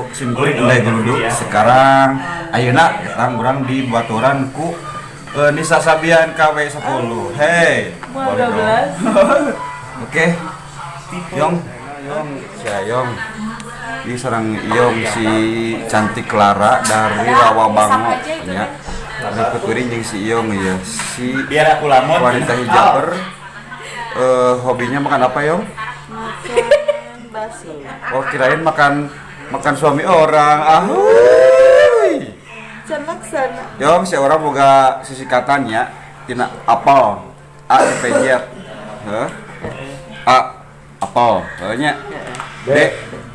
Sim kuring Enday Guludu. Sekarang ayeuna datang urang di baturan ku Nisa Sabian KW 10. Hey, boleh dong. Oke. Yong, Yong, si Ayong. Ini sareng Iyong, si cantik Clara dari Rawabango ya. Berikut kuring jeung si Iyong ya. Si Biar aku lamun. Wanita hijaber, hobinya makan apa, Yong? Makan bakso. Oh, kirain makan makan suami orang. Ahuy. Can laksana. Yong, si urang boga sisikatan ya tina apel A sampai Z. Heuh. A, apel, heuh nya. B,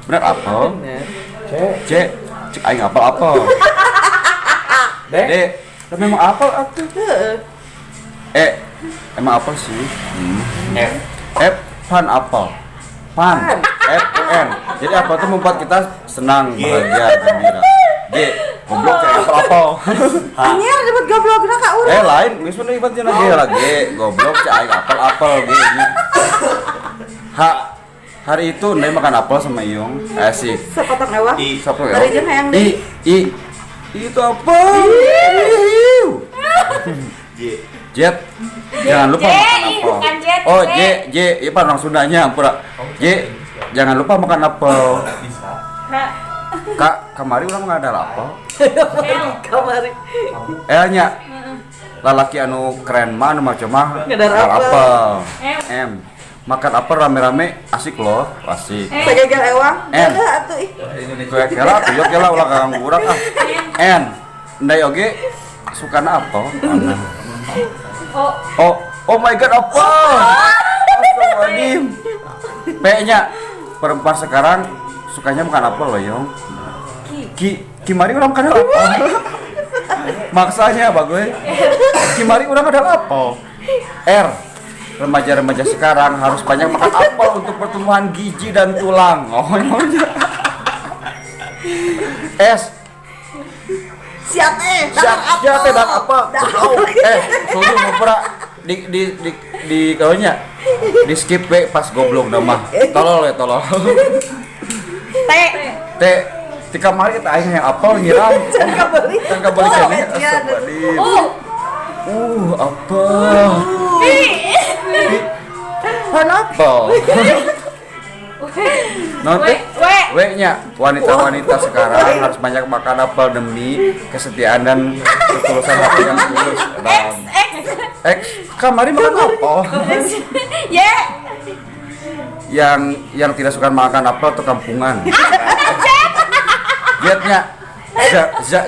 bener apel. Bener. C. C, cek aing apel apel. D. D, tapi memang apel atuh. E, emang apel sih. F. F, fun apel. Fun. F U N. Jadi apel itu membuat kita senang, G. bahagia, gembira. G, goblok kayak apel apel. Anjir, nyebut goblokna ka urang. Eh, lain, geus bener ibat cenah G lah G, goblok cek aing apel apel G nya. H, hari itu Ndai makan apel sama Iyong. Asik. Sepotong ewang. I. Siapa ya? Bari jeung hayang I, deui. I. Itu apa? J. Jet. Jangan lupa J, makan ih, apel. Bukan jet, Oh, J. J, J. Iya, Pak, orang Sundanya, ampura. J. Jangan lupa makan apel. Bisa. H. Kak, kamari urang nggak ada apel. L. Kamari. L nya. Lalaki anu keren mah, anu macam mah Ngadar ngadar apel. apel. M. M. Makan apel rame-rame asik loh, asik. M. Sagegel ewang. N. Heeh atuh ih. Kayak kela tuh kela ulah kaganggu urang ah. N. Ndai oge sukana apel. O. Oh, oh my God, apel. Astagfirullahaladzim. P-nya, perempuan sekarang sukanya makan apel loh, Yong. Ki, kimari urang makan apel. Maksanya bagus. Kimari urang ada apel. R. Remaja-remaja sekarang harus banyak makan apel untuk pertumbuhan gigi dan tulang. Oh, iya. S. Siap eh. Siap, siap teh dan apa? Eh, sorry mau pura di kaunya di skip we pas goblok dah mah. Tolol ya, tolol. T. T, di kamar kita aing yang apel ngirang. Can kabeli. Can kabeli Oh, keneh. iya. Astagfirullahaladzim. U. Apel. V. Pineapple. Nanti W. W. W nya, wanita-wanita sekarang harus banyak makan apel demi kesetiaan dan ketulusan hati yang tulus. X. X. X, kamari makan apel. Y. Yang tidak suka makan apel atau kampungan. Z-nya,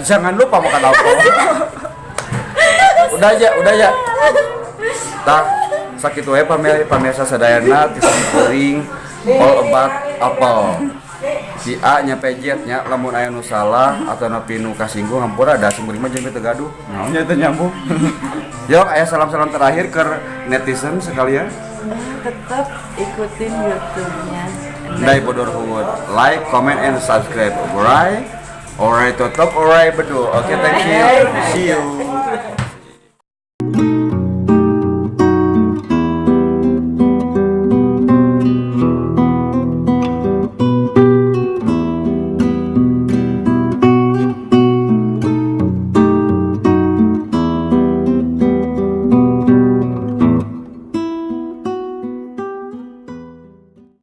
jangan lupa makan apel. Udah aja, udah ya. Tah, sakitu we pamirsa sadayana ti kuring all about apel. Si A nyampe Z nya, lamun aya nu salah atau nepi nu kasinggung hampura, da sim kuring mah jeung teu gaduh. Naonnya teu nyambung. Yok, aya salam-salam terakhir ke netizen sekalian. Tetap ikutin YouTube-nya. Ndai Bodor Hungut. Like, comment, and subscribe. Alright? Alright, tutup. Alright, betul. Oke, thank you. See you.